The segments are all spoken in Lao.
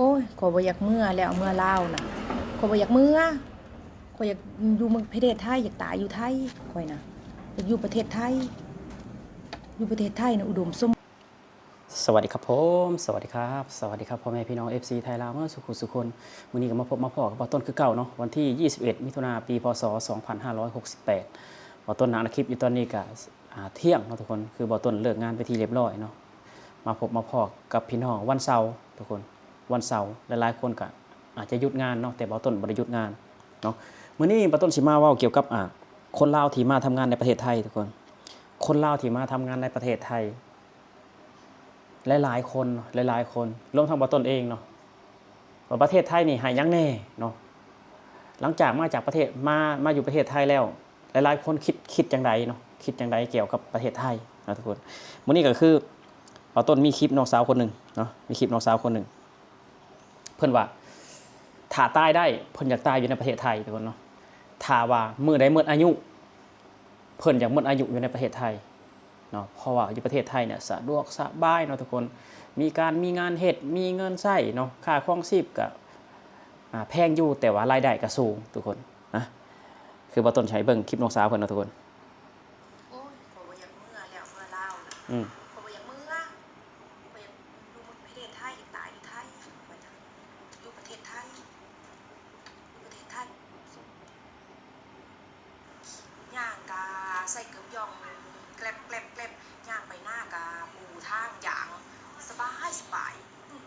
ໂອ້ຍ ຂ້ອຍບໍ່ຢາກເມືອແລ້ວ ເມືອລາວນະ ຂ້ອຍບໍ່ຢາກເມືອ ຂ້ອຍຢາກຢູ່ເມືອງ ປະເທດໄທ ຢາກຕາຍຢູ່ໄທ ຂ້ອຍນະ ຢາກຢູ່ປະເທດໄທ ຢູ່ປະເທດໄທນະ ອຸດົມສົມ ສະຫວັດດີຄັບຜົມ ສະຫວັດດີຄັບ ສະຫວັດດີຄັບ ພໍ່ແມ່ພີ່ນ້ອງ ເອັຟຊີ ໄທລາວ ເໝິດສູ່ຜູ້ສູ່ຄົນ. ມື້ນີ້ກໍມາພົບມາພໍ້ກັບບ່າວຕົ້ນຄືເກົ່າເນາະ ວັນທີຊາວເອັດ ມິຖຸນາ ປີ ພ.ສ. ສອງພັນຫ້າຮ້ອຍຫົກສິບແປດ. ບ່າວຕົ້ນນັ່ງອັດຄລິບຢູ່ຕອນນີ້ກໍ ອາ ທ່ຽງເນາະທຸກຄົນ ຄືບ່າວຕົ້ນເລີກງານໄປທີ່ຮຽບຮ້ອຍເນາະ ມາພົບມາພໍ້ກັບພີ່ນ້ອງວັນເສົາທຸກຄົນ ວັນເສົາຫຼາຍໆຄົນກໍອາດຈະຢຸດງານເນາະ ແຕ່ບ່າວຕົ້ນບໍ່ໄດ້ຢຸດງານເນາະ. ມື້ນີ້ບ່າວຕົ້ນຊິມາເວົ້າກ່ຽວກັບ ອາ ຄົນລາວທີ່ມາທຳງານໃນປະເທດໄທທຸກຄົນ ຄົນລາວທີ່ມາທຳງານໃນປະເທດໄທ ຫຼາຍໆຄົນ ຫຼາຍໆຄົນ ລວມທັງບ່າວຕົ້ນເອງເນາະ ວ່າປະເທດໄທນີ້ໃຫ້ຫຍັງແດ່ເນາະ ຫຼັງຈາກມາຈາກປະເທດ ມາ ມາຢູ່ປະເທດໄທແລ້ວ ຫຼາຍໆຄົນຄິດ ຄິດຈັ່ງໃດເນາະ ຄິດຈັ່ງໃດກ່ຽວກັບປະເທດໄທເນາະທຸກຄົນ. ມື້ນີ້ກໍຄືບ່າວຕົ້ນມີຄລິບນ້ອງສາວຄົນໜຶ່ງເນາະ ມີຄລິບນ້ອງສາວຄົນໜຶ່ງ ເພິ່ນວ່າຖ້າຕາຍໄດ້ ເພິ່ນຢາກຕາຍຢູ່ໃນປະເທດໄທທຸກຄົນເນາະ ຖ້າວ່າມື້ໃດໝົດອາຍຸ ເພິ່ນຢາກໝົດອາຍຸຢູ່ໃນປະເທດໄທເນາະ ເພາະວ່າຢູ່ປະເທດໄທນີ້ສະດວກສະບາຍເນາະທຸກຄົນ ມີການ ມີງານເຮັດ ມີເງິນໃຊ້ເນາະ ຄ່າຄອງຊີບກໍ ອາ ແພງຢູ່ ແຕ່ວ່າລາຍໄດ້ກໍສູງທຸກຄົນນະ. ຄືບ່າວຕົ້ນໃຫ້ເບິ່ງຄລິບນ້ອງສາວເພິ່ນເນາະທຸກຄົນ. ໂອ້ຍ ຂ້ອຍບໍ່ຢາກເມືອແລ້ວ ເມືອລາວນະ ອືມ ຂ້ອຍບໍ່ຢາກເມືອ ຂ້ອຍຢາກຢູ່ປະເທດໄທ ຢາກຕາຍຢູ່ໄທ ຂ້ອຍຢາກຢູ່ປະເທດໄທ ຢູ່ປະເທດໄທ ຍ່າງກະໃສ່ເກີບຢ່ອງ ແກລັບ ແກລັບ ແກລັບ ຍ່າງໄປນາກະປູທາງຢາງ ສະບາຍ ສະບາຍ ອືມ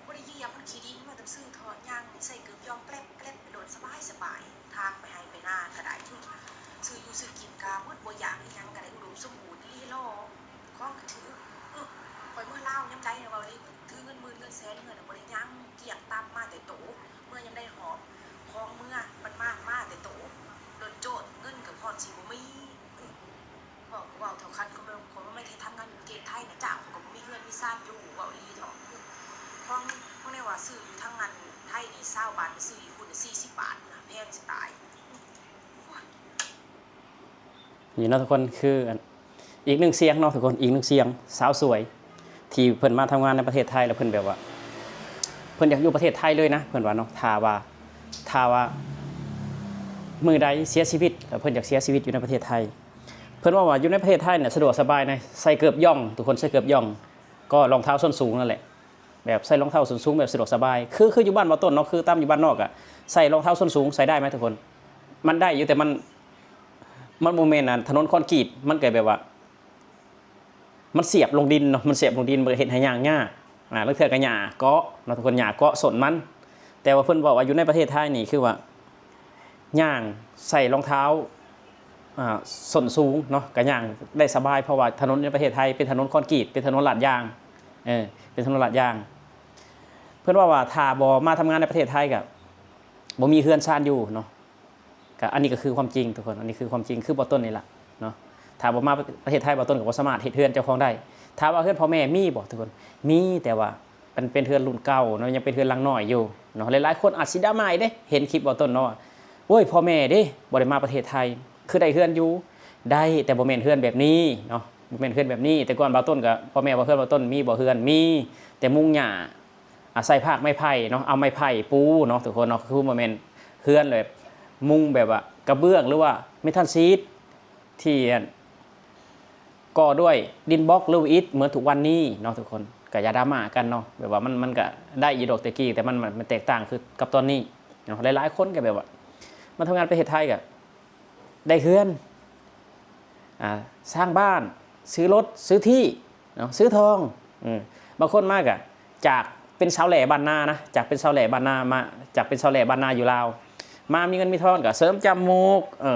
ບໍ່ໄດ້ຢຽບມັນຂີ້ດິນ ວ່າແຕ່ຊື່ເທາະ ຍ່າງໃສ່ເກີບຢ່ອງ ແກລັບ ແກລັບ ໄປໂລດ ສະບາຍ ສະບາຍ ທາງໄປໄຮ່ໄປນາກະໄດ້ ອືມ ຊື້ຢູ່ຊື້ກິນກະໝົດ ບໍ່ຢາກອີ່ຫຍັງກະໄດ້ ອຸດົມສົມບູນ ອີ່ຫຼີຫຼໍ ຂອງກະຖືກ ອືມ ຂ້ອຍເມືອລາວຍາມໃດນະ ເວົ້າອີ່ຫຼີ ຖືເງິນໝື່ນເງິນແສນ ເຮືອນນະບໍ່ໄດ້ຫຍັງ ກ້ຽງຕັບ ມາແຕ່ໂຕ ເມືອຍາມໃດຫອບຂອງເມືອ ມັນມາ ມາແຕ່ໂຕ ໂດນໂຈດ ເງິນກໍພອດຊິບໍ່ມີ ເວົ້າກໍເວົ້າເທົ່າຄັນ ຂ້ອຍ ຂ້ອຍບໍ່ແມ່ນໄດ້ທຳງານຢູ່ປະເທດໄທນະ ຈ້າງກໍບໍ່ມີເຮືອນມີຊານຢູ່ ເວົ້າອີ່ຫຼີເຖາະ ຂອງ ຂອງແນວວ່າຊື້ຢູ່ທາງອັນໄທນີ້ຊາວບາດ ໄປຊື້ຢູ່ພຸ້ນສີ່ສິບບາດພຸ້ນນະ ແພງຊິຕາຍ ນີ້ເນາະທຸກຄົນ ຄືອັນ ອີກໜຶ່ງສຽງເນາະທຸກຄົນ ອີກໜຶ່ງສຽງ ສາວສວຍ ທີ່ເພິ່ນມາທຳງານໃນປະເທດໄທ ແລ້ວເພິ່ນແບບວ່າ ເພິ່ນຢາກຢູ່ປະເທດໄທເລີຍນະ ເພິ່ນວ່າເນາະ ຖ້າວ່າ ຖ້າວ່າມື້ໃດເສຍຊີວິດ ແລ້ວເພິ່ນຢາກເສຍຊີວິດຢູ່ໃນປະເທດໄທ. ເພິ່ນເວົ້າວ່າຢູ່ໃນປະເທດໄທນີ້ສະດວກສະບາຍນະ ໃສ່ເກີບຢ່ອງ ທຸກຄົນໃສ່ເກີບຢ່ອງ ກໍລອງເທົ້າສົ້ນສູງນັ້ນແຫຼະ ແບບໃສ່ລອງເທົ້າສົ້ນສູງແບບສະດວກສະບາຍ ຄື ຄືຢູ່ບ້ານບ່າວຕົ້ນເນາະ ຄືຕາມຢູ່ບ້ານນອກກະໃສ່ລອງເທົ້າສົ້ນສູງ ໃສ່ໄດ້ໄໝທຸກຄົນ? ມັນໄດ້ຢູ່ ແຕ່ມັນ ມັນບໍ່ແມ່ນ ອັນ ຖະໜົນຄອນກຣີດ ມັນກະແບບວ່າ ມັນສຽບລົງດິນເນາະ ມັນສຽບລົງດິນ ມັນກະເຮັດໃຫ້ຍ່າງຍາກ ອາ ລາງເທື່ອກະຫຍ້າເກາະເນາະທຸກຄົນ ຫຍ້າເກາະສົ້ນມັນ ແຕ່ວ່າເພິ່ນເວົ້າວ່າຢູ່ໃນປະເທດໄທນີ້ ຄືວ່າຍ່າງໃສ່ລອງເທົ້າ ອ່າ ສົ້ນສູງເນາະ ກະຍ່າງໄດ້ສະບາຍ ເພາະວ່າຖະໜົນໃນປະເທດໄທເປັນຖະໜົນຄອນກຣີດ ເປັນຖະໜົນລາດຢາງ ເອີ ເປັນຖະໜົນລາດຢາງ. ເພິ່ນເວົ້າວ່າຖ້າບໍ່ມາທຳງານໃນປະເທດໄທກະບໍ່ມີເຮືອນຊານຢູ່ເນາະ ກະອັນນີ້ກະຄືຄວາມຈິງທຸກຄົນ ອັນນີ້ຄືຄວາມຈິງ ຄືບ່າວຕົ້ນນີ້ລະເນາະ ຖ້າບໍ່ມາປະເທດໄທ ບ່າວຕົ້ນກະບໍ່ສາມາດເຮັດເຮືອນເຈົ້າຂອງໄດ້. ຖາມວ່າເຮືອນພໍ່ແມ່ມີບໍ່ທຸກຄົນ? ມີ ແຕ່ວ່າມັນເປັນເຮືອນລຸ້ນເກົ່າເນາະ ຍັງເປັນເຮືອນຫຼັງນ້ອຍຢູ່ເນາະ. ຫຼາຍໆຄົນອາດຊິດຣາມາອີກເດ້ ເຫັນຄລິບບ່າວຕົ້ນເນາະ ໂອ້ຍ ພໍ່ແມ່ເດ້ ບໍ່ໄດ້ມາປະເທດໄທ ຄືໄດ້ເຮືອນຢູ່ ໄດ້ ແຕ່ບໍ່ແມ່ນເຮືອນແບບນີ້ເນາະ ບໍ່ແມ່ນເຮືອນແບບນີ້. ແຕ່ກ່ອນບ່າວຕົ້ນກະ ພໍ່ແມ່ວ່າເຮືອນບ່າວຕົ້ນມີບໍ່? ເຮືອນມີ ແຕ່ມຸງຫຍ້າ ອາໄສພາກໄມ້ໄຜ່ເນາະ ເອົາໄມ້ໄຜ່ປູເນາະທຸກຄົນເນາະ ຄືບໍ່ແມ່ນເຮືອນແບບມຸງແບບວ່າກະເບື້ອງ ຫຼືວ່າເມທັນຊີດ ທີ່ ອັນ ກໍ່ດ້ວຍດິນບລັອກ ຫຼືວ່າອິດ ເໝືອນທຸກວັນນີ້ເນາະທຸກຄົນ. ກະຢ່າດຣາມາກັນເນາະ ແບບວ່າມັນ ມັນກະໄດ້ຢູ່ດອກແຕ່ກີ້ ແຕ່ມັນ ມັນ ມັນແຕກຕ່າງຄືກັບຕອນນີ້ເນາະ. ຫຼາຍໆຄົນກະແບບວ່າມາທຳງານປະເທດໄທກະ ໄດ້ເຮືອນ ອາ ສ້າງບ້ານ ຊື້ລົດ ຊື້ທີ່ເນາະ ຊື້ທອງ ເອີ ບາງຄົນມາກະຈາກເປັນຊາວແຫຼບ້ານນານະ ຈາກເປັນຊາວແຫຼບ້ານນາມາ ຈາກເປັນຊາວແຫຼບ້ານນາຢູ່ລາວ ມາມີເງິນມີທອງກະເສີມຈະມູກ ເອີ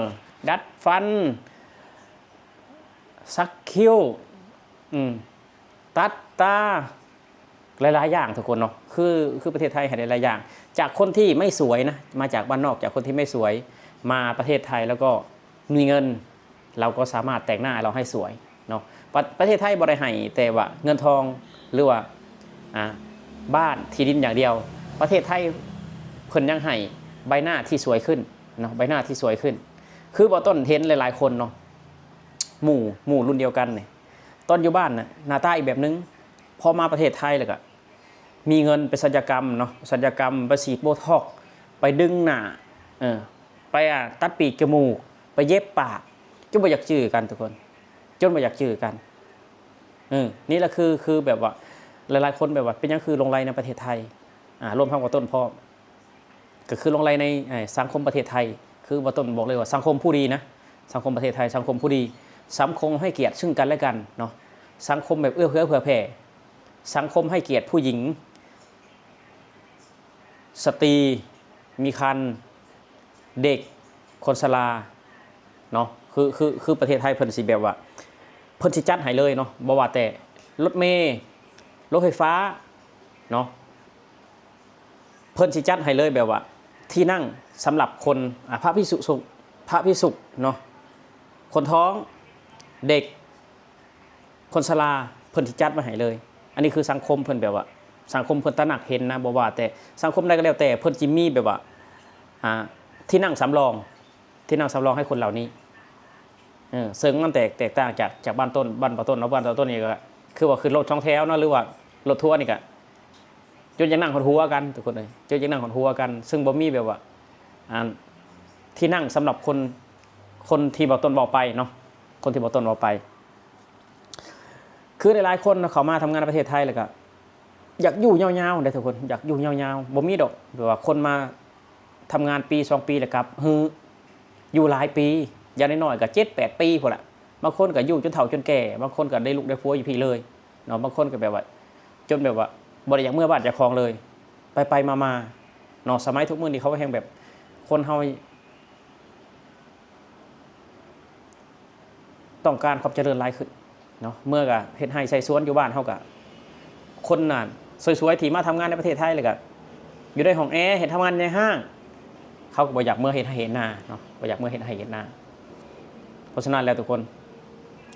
ດັດຟັນ ສັກຄິ້ວ ອືມ ຕັດຕາ ຫຼາຍໆຢ່າງທຸກຄົນເນາະ ຄື ຄືປະເທດໄທໃຫ້ຫຼາຍໆຢ່າງ ຈາກຄົນທີ່ໄມ່ສວຍນະ ມາຈາກບ້ານນອກ ຈາກຄົນທີ່ໄມ່ສວຍ ມາປະເທດໄທ ແລ້ວກໍມີເງິນ ເຮົາກໍສາມາດແຕ່ງໜ້າເຮົາໃຫ້ສວຍເນາະ. ປະ ປະເທດໄທບໍ່ໄດ້ໃຫ້ແຕ່ວ່າເງິນທອງ ຫຼືວ່າ ອາ ບ້ານ ທີ່ດິນຢ່າງດຽວ ປະເທດໄທເພິ່ນຍັງໃຫ້ໃບໜ້າທີ່ສວຍຂຶ້ນເນາະ ໃບໜ້າທີ່ສວຍຂຶ້ນ. ຄືບ່າວຕົ້ນເຫັນຫຼາຍໆຄົນເນາະ ໝູ່ ໝູ່ລຸ້ນດຽວກັນນີ້ ຕອນຢູ່ບ້ານນະ ໜ້າຕາອີກແບບໜຶ່ງ ພໍມາປະເທດໄທແລ້ວກະ ມີເງິນໄປສັນຍະກຳເນາະ, ສັນຍະກຳ ໄປສີດໂບທັອກ ໄປດຶງໜ້າ ເອີ ໄປ ອາ ຕັດປີກຈະມູກ ໄປເຢັບປາກ ຈົນບໍ່ຢາກຈື່ກັນທຸກຄົນ, ຈົນບໍ່ຢາກຈື່ກັນ. ເອີ ນີ້ລະຄື ຄືແບບວ່າ ຫຼາຍໆຄົນແບບວ່າ ເປັນຫຍັງຄືຫຼົງໄຫຼໃນປະເທດໄທ ອາ ລວມທັງບ່າວຕົ້ນພ້ອມ ກໍຄືຫຼົງໄຫຼໃນ ເອີ ສັງຄົມປະເທດໄທ. ຄືບ່າວຕົ້ນບອກເລີຍວ່າສັງຄົມຜູ້ດີນະ, ສັງຄົມປະເທດໄທ ສັງຄົມຜູ້ດີ, ສັງຄົມໃຫ້ກຽດຊຶ່ງກັນແລະກັນເນາະ, ສັງຄົມແບບເອື້ອເຟື້ອເຜື່ອແຜ່, ສັງຄົມໃຫ້ກຽດຜູ້ຍິງ, ສະຕີ, ມີຄັນ, ເດັກ, ຄົນຊະລາເນາະ. ຄື ຄື ຄືປະເທດໄທເພິ່ນຊິແບບວ່າ ເພິ່ນຊິຈັດໃຫ້ເລີຍເນາະ, ບໍ່ວ່າແຕ່ລົດເມ, ລົດໄຟຟ້າເນາະ, ເພິ່ນຊິຈັດໃຫ້ເລີຍແບບວ່າທີ່ນັ່ງສຳລັບຄົນ ອາ ພະພິກສຸ ພະພິກສຸເນາະ, ຄົນທ້ອງ, ເດັກ, ຄົນຊະລາ ເພິ່ນຊິຈັດໄວ້ໃຫ້ເລີຍ. ອັນນີ້ຄືສັງຄົມເພິ່ນແບບວ່າ ສັງຄົມເພິ່ນຕະໜັກເຫັນນະ, ບໍ່ວ່າແຕ່ສັງຄົມໃດກໍແລ້ວແຕ່ ເພິ່ນຊິມີແບບວ່າ ອາ ທີ່ນັ່ງສຳລອງ ທີ່ນັ່ງສຳລອງໃຫ້ຄົນເຫຼົ່ານີ້. ເອີ ເຊິ່ງມັນແຕກ ແຕກຕ່າງຈາກ ຈາກບ້ານຕົ້ນ ບ້ານບ່າວຕົ້ນເນາະ. ບ້ານບ່າວຕົ້ນນີ້ກໍຄືວ່າຂຶ້ນລົດສອງແຖວເນາະ ຫຼືວ່າລົດທົວນີ້ກໍຈົນຢາກນັ່ງຮອດຫົວກັນທຸກຄົນເອີຍ, ຈົນຢາກນັ່ງຮອດຫົວກັນ, ເຊິ່ງບໍ່ມີແບບວ່າ ອັນ ທີ່ນັ່ງສຳລັບຄົນ ຄົນທີ່ບ່າວຕົ້ນເວົ້າໄປເນາະ, ຄົນທີ່ບ່າວຕົ້ນເວົ້າໄປ. ຄືຫຼາຍໆຄົນເນາະ ເຂົ້າມາທຳງານໃນປະເທດໄທແລ້ວກໍຢາກຢູ່ຍາວໆເດ້ທຸກຄົນ, ຢາກຢູ່ຍາວໆ. ບໍ່ມີດອກແບບວ່າຄົນມາ ທຳງານປີສອງປີແລ້ວກັບ ຫຼືຢູ່ຫຼາຍປີ, ຢ່າງນ້ອຍໆກໍເຈັດແປດປີພຸ້ນລະ. ບາງຄົນກໍຢູ່ຈົນເຖົ້າຈົນແກ່, ບາງຄົນກໍໄດ້ລູກໄດ້ຜົວຢູ່ພີ້ເລີຍເນາະ, ບາງຄົນກໍແບບວ່າ ຈົນແບບວ່າບໍ່ໄດ້ຢາກເມືອບ້ານເຈົ້າຂອງເລີຍ. ໄປໆມາໆເນາະ, ສະໄໝທຸກມື້ນີ້ເຂົາແຮ່ງແບບ ຄົນເຮົາ ຕ້ອງການຄວາມຈະເລີນຫຼາຍຂຶ້ນເນາະ. ເມື່ອກະເຮັດໄຮ່ໃສ່ສວນຢູ່ບ້ານເຮົາກະ ຄົນນັ້ນສວຍໆທີ່ມາທຳງານໃນປະເທດໄທ ແລ້ວກະຢູ່ໃນຫ້ອງແອ ເຮັດທຳງານໃນຫ້າງ ເຂົາກໍບໍ່ຢາກເມືອເຮັດໄຮ່ເຮັດນາເນາະ, ບໍ່ຢາກເມືອເຮັດໄຮ່ເຮັດນາ. ເພາະສະນັ້ນແລ້ວທຸກຄົນ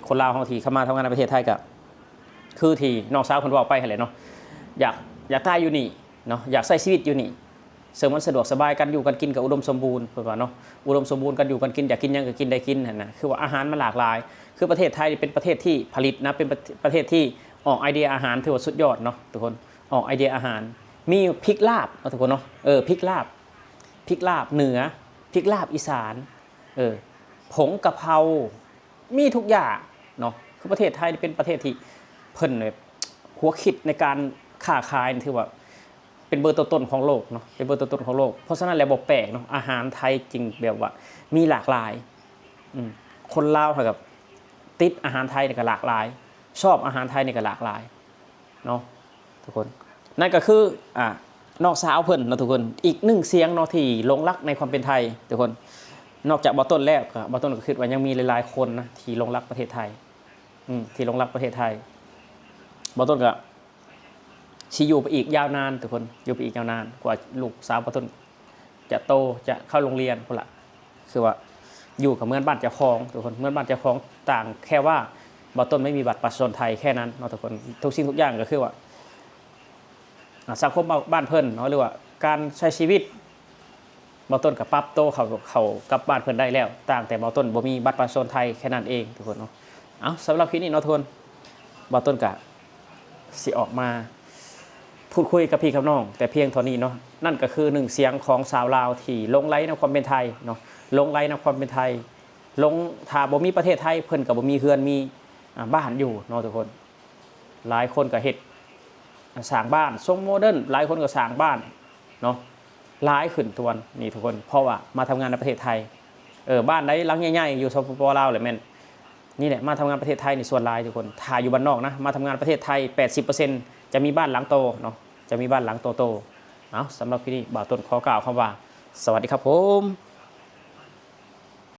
ຄົນລາວເຮົາທີ່ເຂົ້າມາທຳງານໃນປະເທດໄທກະ ຄືທີ່ນ້ອງສາວເພິ່ນເວົ້າໄປຫັ້ນແຫຼະເນາະ, ຢາກ ຢາກຕາຍຢູ່ນີ້ເນາະ, ຢາກໃຊ້ຊີວິດຢູ່ນີ້ ເຊິ່ງມັນສະດວກສະບາຍ, ການຢູ່ການກິນກໍອຸດົມສົມບູນ ເພິ່ນວ່າເນາະ, ອຸດົມສົມບູນ ການຢູ່ການກິນ ຢາກກິນຫຍັງກໍກິນໄດ້ກິນຫັ້ນນະ. ຄືວ່າອາຫານມັນຫຼາກຫຼາຍ, ຄືປະເທດໄທນີ້ເປັນປະເທດທີ່ຜະລິດນະ, ເປັນປະ ປະເທດທີ່ອອກໄອເດຍອາຫານ ຖືວ່າສຸດຍອດເນາະທຸກຄົນ, ອອກໄອເດຍອາຫານ. ມີພິກລາບເນາະທຸກຄົນເນາະ, ເອີ ພິກລາບ ພິກລາບເໜືອ, ພິກລາບອີສານ, ເອີ ຜົງກະເພົາ ມີທຸກຢ່າງເນາະ. ຄືປະເທດໄທນີ້ເປັນປະເທດທີ່ເພິ່ນແບບຫົວຄິດໃນການຄ້າຂາຍ ຖືວ່າເປັນເບີຕົ້ນໆຂອງໂລກເນາະ, ເປັນເບີຕົ້ນໆຂອງໂລກ. ເພາະສະນັ້ນແລ້ວບໍ່ແປກເນາະ ອາຫານໄທຈຶ່ງແບບວ່າມີຫຼາກຫຼາຍ. ອືມ ຄົນລາວເຮົາກໍຕິດອາຫານໄທນີ້ກໍຫຼາກຫຼາຍ, ຊອບອາຫານໄທນີ້ກໍຫຼາກຫຼາຍ ເນາະທຸກຄົນ. ນັ້ນກໍຄື ອາ ນ້ອງສາວເພິ່ນເນາະທຸກຄົນ, ອີກໜຶ່ງສຽງເນາະທີ່ຫຼົງລັກໃນຄວາມເປັນໄທທຸກຄົນ. ນອກຈາກບ່າວຕົ້ນແລ້ວ ກໍບ່າວຕົ້ນກໍຄິດວ່າຍັງມີຫຼາຍໆຄົນນະທີ່ຫຼົງລັກປະເທດໄທ, ອືມ ທີ່ຫຼົງລັກປະເທດໄທ. ບ່າວຕົ້ນກໍຊິຢູ່ໄປອີກຍາວນານທຸກຄົນ, ຢູ່ໄປອີກຍາວນານ ກວ່າລູກສາວບ່າວຕົ້ນ ຈະໂຕ ຈະເຂົ້າໂຮງຮຽນພຸ້ນລະ. ຄືວ່າຢູ່ກັບເໝືອນບ້ານເຈົ້າຂອງທຸກຄົນ, ເໝືອນບ້ານເຈົ້າຂອງ, ຕ່າງແຄ່ວ່າບ່າວຕົ້ນໄມ່ມີບັດປະຊາຊົນໄທແຄ່ນັ້ນເນາະທຸກຄົນ. ທຸກສິ່ງທຸກຢ່າງກໍຄືວ່າ ອາ ສັງຄົມບ້ານເພິ່ນເນາະ ຫຼືວ່າການໃຊ້ຊີວິດ ບ່າວຕົ້ນກໍປັບໂຕເຂົ້າ ເຂົ້າກັບບ້ານເພິ່ນໄດ້ແລ້ວ, ຕ່າງແຕ່ບ່າວຕົ້ນບໍ່ມີບັດປະຊາຊົນໄທແຄ່ນັ້ນເອງທຸກຄົນເນາະ. ເອົາ ສຳລັບຄລິບນີ້ເນາະທຸກຄົນ ບ່າວຕົ້ນກະຊິອອກມາ ພູດຄຸຍກັບພີ່ກັບນ້ອງແຕ່ພຽງເທົ່ານີ້ເນາະ. ນັ້ນກໍຄືໜຶ່ງສຽງຂອງຊາວລາວທີ່ຫຼົງໄຫຼໃນຄວາມເປັນໄທເນາະ, ຫຼົງໄຫຼໃນຄວາມເປັນໄທ, ຫຼົງ ຖ້າບໍ່ມີປະເທດໄທ ເພິ່ນກໍບໍ່ມີເຮືອນມີ ອາ ບ້ານຢູ່ເນາະທຸກຄົນ. ຫຼາຍຄົນກໍເຮັດ ອາ ສ້າງບ້ານຊົງໂມເດີນ, ຫຼາຍຄົນກໍສ້າງບ້ານເນາະ ຫຼາຍຂຶ້ນທຸກວັນນີ້ທຸກຄົນ, ເພາະວ່າມາທຳງານໃນປະເທດໄທ. ເອີ ບ້ານໃດຫຼັງໃຫຍ່ໆຢູ່ ສປປ ລາວ ແຫຼະ ແມ່ນ ນີ້ແຫຼະ ມາທຳງານປະເທດໄທນີ້ສ່ວນຫຼາຍທຸກຄົນ. ຖ້າຢູ່ບ້ານນອກນະ ມາທຳງານປະເທດໄທ ແປດສິບເປີເຊັນ ຈະມີບ້ານຫຼັງໂຕເນາະ, ຈະມີບ້ານຫຼັງໂຕໆ. ເອົາ ສຳລັບຄລິບນີ້ ບ່າວຕົ້ນຂໍກ່າວຄຳວ່າ ສະຫວັດດີຄັບຜົມ.